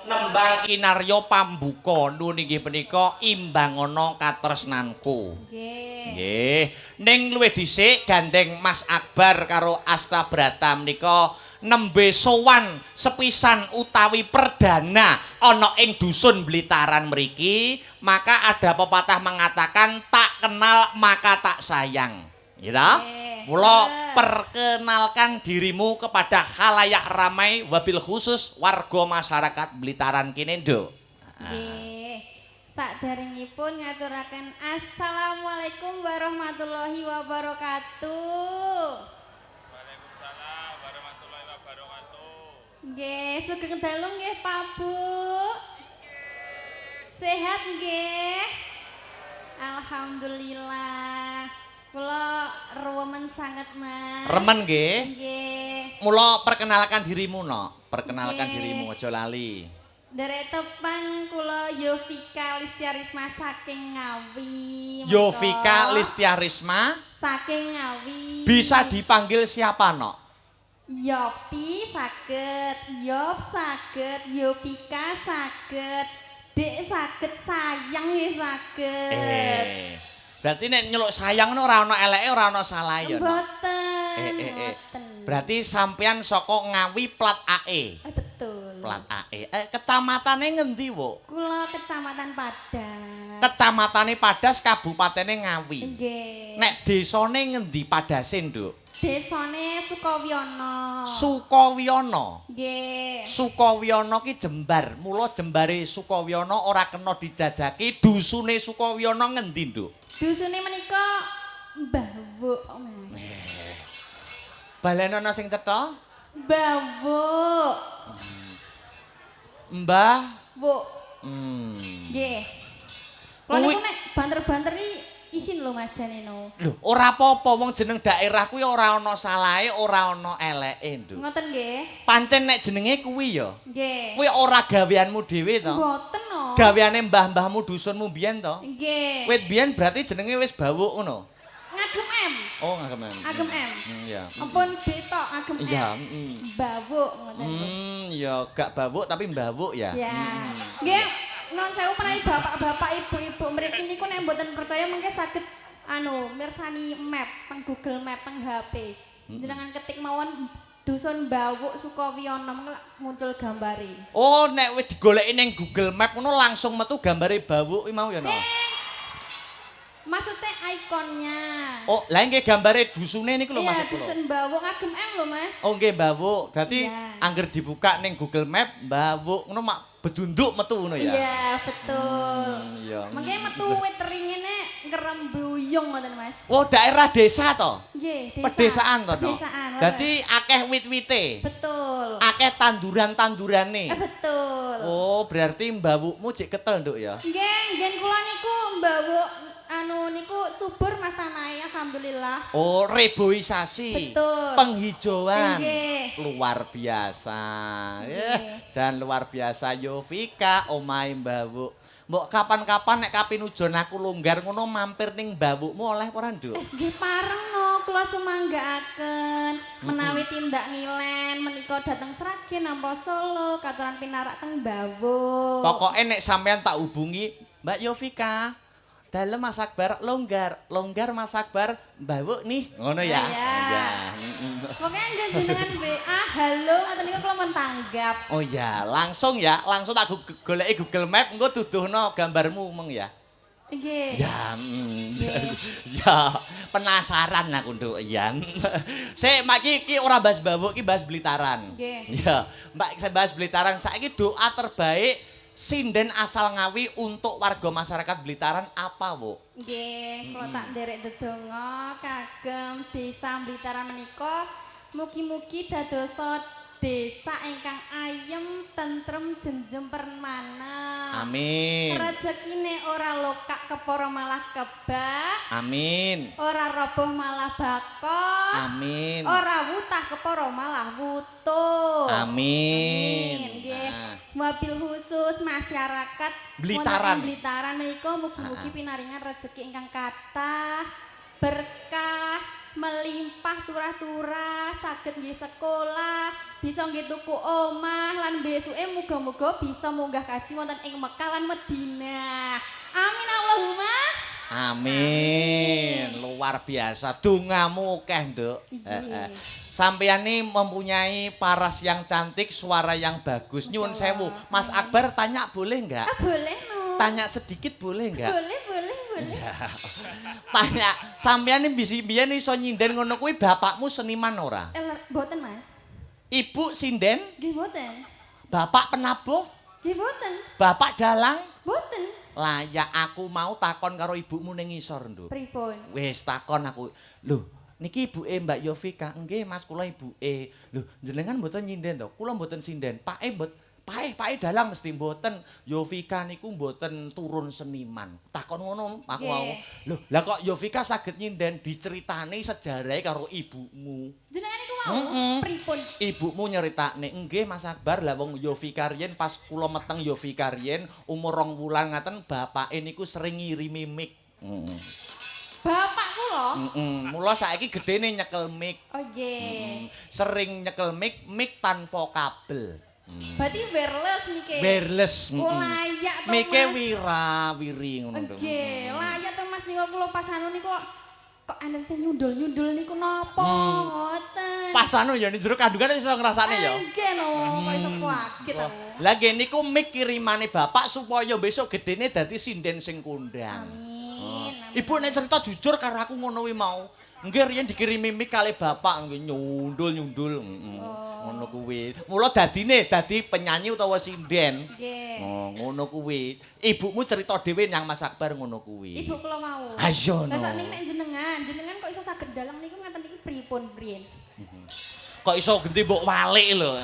Nembang kinarya pambuka nun inggih punika Imbangana Katresnanku. Nggih. Nggih. Ning luwih dhisik gandeng Mas Akbar karo Asta Brata menika nembe sowan sepisan utawi perdana ana ing dusun Blitaran mriki, maka ada pepatah mengatakan tak kenal maka tak sayang. Gitu? Nggih. Mula perkenalkan dirimu kepada khalayak ramai, wabil khusus warga masyarakat Blitaran kene, Nduk. Nggih. Saderengipun ngaturaken assalamualaikum warahmatullahi wabarakatuh. Waalaikumsalam warahmatullahi wabarakatuh. Nggih, sugeng dalu nggih, Pak, Bu. Sehat nggih? Alhamdulillah. Kula remen sanget, Mas. Remen nggih. Nggih. Mula perkenalkan dirimu, no. Perkenalkan Nggih. dirimu, aja lali. Nderek tepang kula Yovika Listya Risma saking Ngawi. Yovika Monggo. Listya Risma. Saking Ngawi. Bisa dipanggil siapa, no? Yopi saged, Yop saged, Yopika saged, Dek saged, sayang nggih saged. Eh. Berarti nek nyeluk sayang ngono ora ana eleke, ora ana salah ya, no? Mboten. Eh, eh, eh. Mboten. Berarti sampean saka Ngawi plat AE. Eh, betul. Plat AE. Eh, kecamatane ngendi, Wuk? Kula Kecamatan Padas. Kecamatane Padas, kabupatene Ngawi. Nggih. Nek desane ngendi Padase, Nduk? Desane Sukowiyono. Sukowiyono. Nggih. Sukowiyono ki jembar. Mula jembare Sukowiyono ora kena dijajaki. Dusune Sukowiyono ngendi, Nduk? Dusune menika Mbawuk, Mas. Balenono sing cetha? Mbawuk. Mbah. Wuk. Nggih. Kula niku nek banter-banter iki isin lho, Mas, jane no. Lho, ora apa-apa, wong jeneng daerah kuwi ora ana salahe, ora ana eleke, Nduk. Ngoten nggih. Pancen nek jenenge kuwi ya. Nggih. Kuwi ora gaweanmu dhewe to. Mboten no. Gaweane mbah-mbahmu dusunmu biyen to. Nggih. Wit biyen berarti jenenge wis Bawuk ngono. Ngagem M. Oh, ngagem M. Agem M. Iya. Ampun B tok, agem M. Iya, mm. Bawuk ngoten lho. Ya gak bawuk tapi mbawuk ya. Ya. Nggih, nuwun sewu menawi bapak-bapak, ibu-ibu mriki niku nek mboten percaya mengke saged anu mirsani map teng Google Map teng HP. Jenengan ketik mawon Dusun Bawuk Sukowiyono, mengke muncul gambare. Oh, nek wis digoleki ning Google Map ngono langsung metu gambare Bawuk kuwi mau ya, no? Maksudnya ikonnya. Oh, lah nggih gambare dusune niku lho Iya, maksud kula. Dusun Bawuk ngagem M lho, Mas. Oh, nggih Bawuk. Dadi angger dibuka ning Google Map Bawuk ngono mak bedunduk metu ngono ya. Iya, betul. Iya. Mengke metu wit ringine ngrembuyung ngoten, Mas. Oh, daerah desa to? Nggih, desa. Pedesaan to, no? Pedesaan. Dadi akeh wit-wite. Betul. Akeh tanduran-tandurane. Betul. Oh, berarti mbawukmu jek ketel, Nduk, ya. Nggih, nggen kula niku mbawuk anu niku subur, Mas, tanahe, alhamdulillah. Oh, reboisasi. Betul. Penghijauan. Nggih. Luar biasa. Nggih. Eh, jan luar biasa Yovika omahe Mbawuk. Mbok kapan-kapan nek kapinujon aku longgar ngono mampir ning Mbawukmu oleh ora, Nduk? Nggih pareng no, kula sumanggaaken menawi tindak ngilen menika dateng Sragen nampa Solo katuran pinarak teng Mbawuk. Pokoke nek sampean tak hubungi, "Mbak Yovika, dalem Mas Akbar longgar, longgar Mas Akbar Mbawuk nih." Ngono ya. Iya. Iya. Pokoke nggih jenengan WA halo ngoten niku kula mun tanggap. Oh iya, langsung ya, langsung tak goleki Google Map engko duduhno gambarmu meng ya. Nggih. Ya, ya, penasaran aku, Nduk, ya. Sik, Mak, iki iki ora bahas Mbawuk, iki bahas Blitaran. Nggih. Ya, Mbak, saya bahas Blitaran. Saiki doa terbaik sinden asal Ngawi untuk warga masyarakat Blitaran apa, Bu? Nggih, kula tak nderek ndedonga kagem Desa Blitaran menika mugi-mugi dadosa desa ingkang ayem, tentrem, jenjem permana. Amin. Rezekine ora lokak kepara malah kebak, Amin. ora roboh malah bakoh, Amin. ora wutah kepara malah wutuh. Amin. Nggih. Nah. Wabil khusus masyarakat Blitaran. wonten ing Blitaran menika mugi-mugi pinaringan rezeki ingkang kathah, berkah, melimpah turah-turah, saged nggih sekolah, bisa nggih tuku omah lan besuke muga-muga bisa munggah kaji wonten ing Mekah lan Madinah. Amin Allahumma. Amin. Luar biasa. Dongamu akeh, Nduk. Iya. Heeh. Sampeyan ini mempunyai paras yang cantik, suara yang bagus. Nyuwun sewu. Mas Akbar tanya boleh enggak? Ah, boleh no. Tanya sedikit boleh enggak? Boleh, boleh, boleh. Iya. Tanya, sampeyan ini bisi biyen iso nyinden ngono kuwi bapakmu seniman ora? Eh, mboten, Mas. Ibu sinden, Nggih mboten. bapak penabuh, Nggih mboten. bapak dalang. Mboten. Layak aku mau takon karo ibumu ning ngisor, Nduk. Pripun? Wis takon aku. Lho, niki ibuke Mbak Yovika. Nggih, Mas, kula ibuke. Lho, jenengan mboten nyinden to? Kula mboten sinden. Pake mbot pae pae dalang mesti mboten. Yovika niku mboten turun seniman. Takon ngono aku mau. Lho, lah kok Yovika saged nyinden, diceritani sejarahe karo ibumu. Jenengan niku mau pripun? Ibumu nyeritakne, "Nggih Mas Akbar, lah wong Yovika riyen pas kula meteng Yovika riyen umur 2 wulan ngaten bapake niku sering ngirimi mic." Heeh. Bapak kula? Heeh. Mula saiki gedene nyekel mic. Oh nggih. Sering nyekel mic, mic tanpa kabel. Berarti wireless niki. Wireless. Oh, layak to, Mike Mas. wira-wiri ngono to. Nggih, layak to Mas, niku kula pas anu niku kok enten sing nyundul-nyundul niku napa ngoten. Pas anu ya ning jero kandungan iso ngrasakne ya. Nggih no, kok iso kaget aku. Lah nggih niku mic kirimane bapak supaya besok gedene dadi sinden sing kondang. Amin. Ibu nek cerita jujur karo aku ngono kuwi mau. Nggih riyen dikirimi mic kali bapak nggih nyundul-nyundul. Heeh. Ngono kuwi. Mula dadine dadi penyanyi utawa sinden. Nggih. Oh, ngono kuwi. Ibumu cerita dhewe nang Mas Akbar ngono kuwi. Ibu kula mau. Ayo no. Lah sakniki nek jenengan, jenengan kok iso saged dalang niku ngaten niki pripun priyen? Kok iso genti mbok walik lho.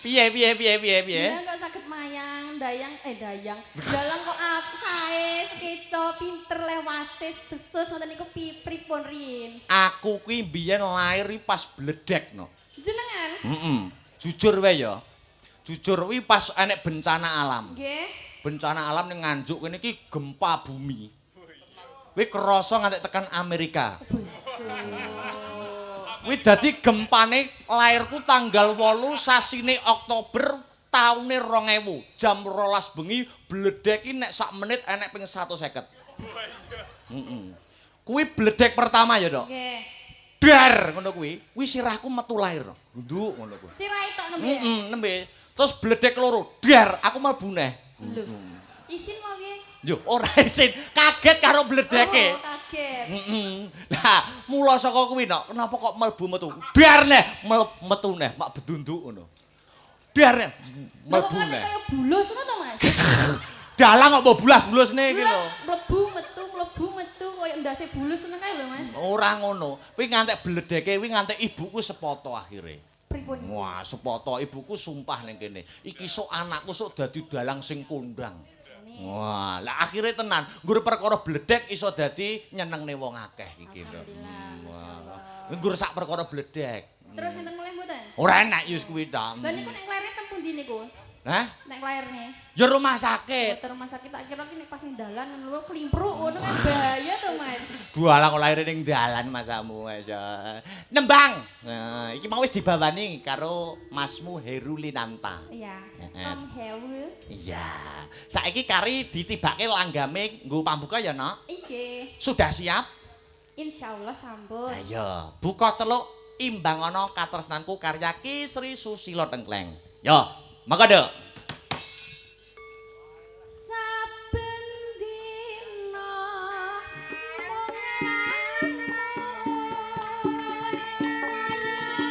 Piye piye piye piye piye? Jenengan kok saged mayang, dayang, eh dayang. Dalang kok sae, sekeco, pinter leh wasis, besus ngoten niku pripun riyin? Aku kuwi mbiyen lair pas bledek no. Jenengan? Heeh. Jujur wae ya. Jujur kuwi pas enek bencana alam. Nggih. Bencana alam ning Nganjuk kene iki gempa bumi. Kuwi kerasa nganti tekan Amerika. Kuwi dadi gempane lairku tanggal 8 sasine Oktober taune 2000 jam 12 bengi bledek iki nek sak menit enek ping 150. Heeh. Kuwi bledek pertama ya, Dok. Nggih. Dar ngono kuwi. Kuwi sirahku metu lair. Nduk ngono kuwi. Sirahe tok nembe. Heeh, nembe. Terus bledek loro, dar aku mlebu neh. Lho. Isin mau piye? Yo ora isin, kaget karo bledeke. Oh, kaget. Heeh. Lah, mula saka kuwi nok, kenapa kok mlebu metu? Dar neh, metu neh, mak bedunduk ngono. Dar neh, mlebu Lho, kok neh. kaya bulus ngono to, Mas? Dalang kok mbok bulas-bulusne iki lho. Mlebu metu kaya ndase bulus ngono kae lho, Mas. Ora ngono. Kuwi ngantek bledeke kuwi ngantek ibuku sepoto akhire. Pripun? Wah, sepoto ibuku sumpah ning kene. Iki sok anakku sok dadi dalang sing kondang. Wah, lah akhire tenan, nggur perkara bledek iso dadi nyenengne wong akeh iki lho. Wah. Nggur sak perkara bledek. Terus enten mulih mboten? Ora enak yus kuwi ta. Lah niku nek lairne teng pundi niku? Hah? Nek lairne. Ya rumah sakit. Dokter rumah sakit tak kira ki nek pas ning dalan ngono lho klimpruk ngono kan bahaya to, Mas. Dalang kok laire ning dalan masamu wis. Nembang. Nah, iki mau wis dibawani karo Masmu Heru Linanta. Iya. Heeh. Om Heru. Iya. Saiki kari ditibake langgame nggo pambuka ya, Nok? Nggih. Sudah siap? Insyaallah sampun. Ayo, buka celuk imbang ana katresnanku karya Ki Sri Susilo Tengkleng. Yo, monggo, Nduk. Saben dina mung lamun sayang.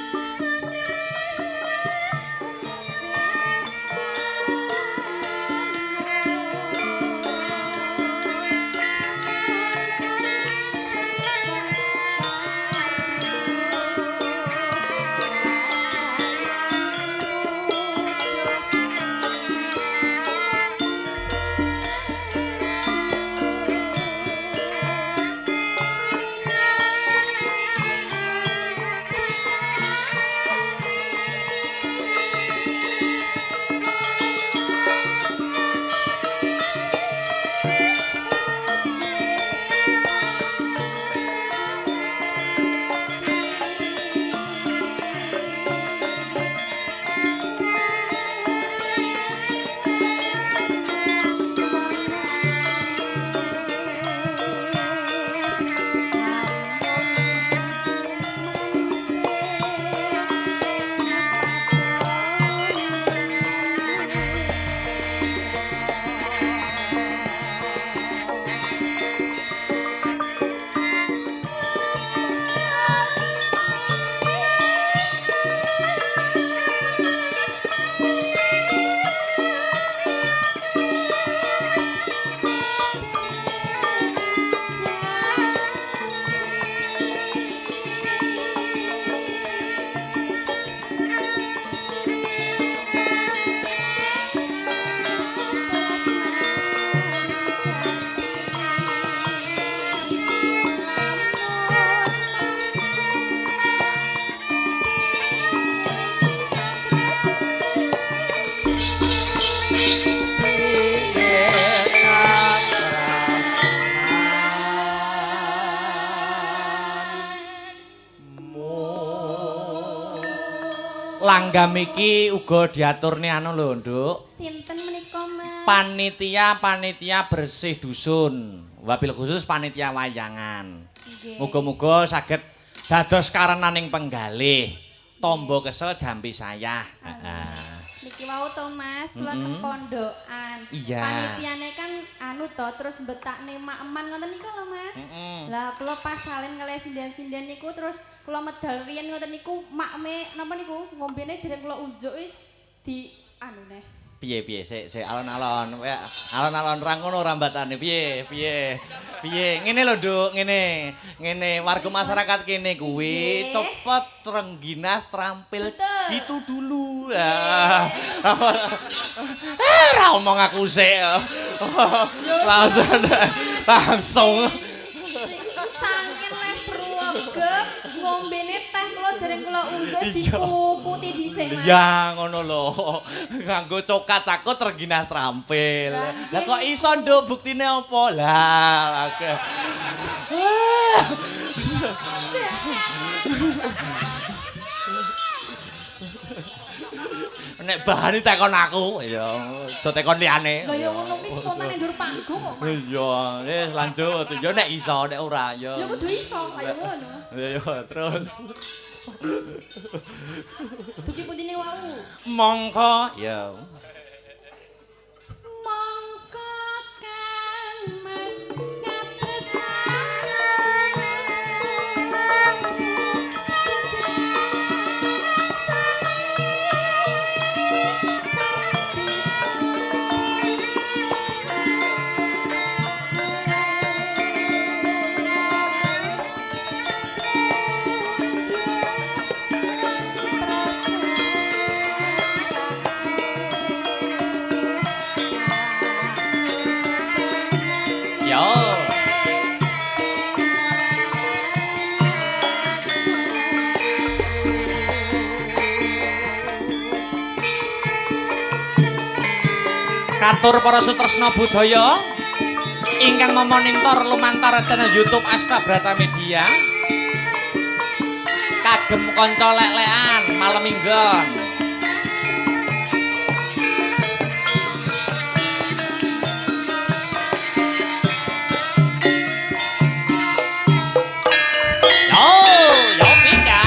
Langgam iki uga diaturne anu lho, Nduk. Sinten menika, Mas? Panitia-panitia bersih dusun. Wabil khusus panitia wayangan. Nggih. Muga-muga saged dados karenaning penggalih. Tombo kesel jampi sayah. Heeh. Niki wau to Mas, kula teng pondokan. Iya. Panitiane kan anu to terus betakne makman ngoten niku lho Mas. Lah kula pas salin kalih sinden-sinden niku terus kula medal riyen ngoten niku makme napa niku ngombene dereng kula unjuk wis di anu neh. Piye piye sik sik alon-alon. Ya, alon-alon ra ngono rambatane. Piye piye. Piye ngene lho, Nduk, ngene. Ngene warga masyarakat kene kuwi cepet trengginas terampil Betul. gitu dulu. Ah. Eh, ra omong aku sik. Langsung langsung. Saking les ruwegep ngombene teh kula dereng kula unjuk dikukuti dhisik Mas. Ya ngono lho. Nganggo cokat cakut trengginas terampil. Lah kok iso Nduk buktine apa? Lah akeh. Nek bahane tekon aku, ya aja tekon liyane. Lah ya ngono ki spontane ndur panggung kok Mas. Iya, wis lanjut. Ya nek iso, nek ora ya. Ya kudu iso kaya ngono. Ya ya terus. Dugi pundi wau? Mongko ya. Mongko Kang Mas Yo. Katur para sutresna budaya ingkang memonitor lumantar channel YouTube Astabrata Media. Kagem kanca lek-lekan malem minggon. Yo, yo Vika.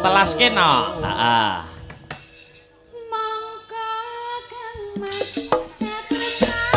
Telas kena. Heeh. Mongko Kang Mas katresnan.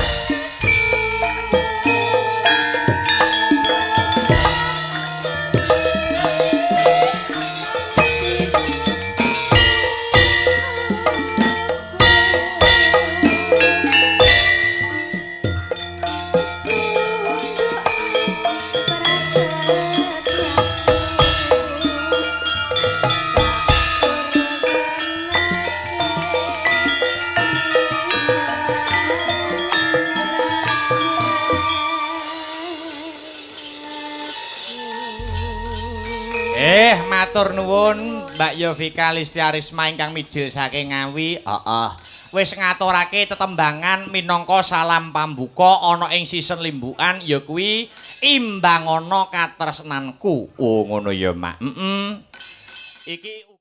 Matur nuwun Mbak Yovika Listiarisma ingkang mijil saking Ngawi. Heeh. Wis ngaturake tetembangan minangka salam pambuka ana ing season limbukan, ya kuwi Imbangana Katresnanku. Oh, ngono ya, Mak. Heeh. Iki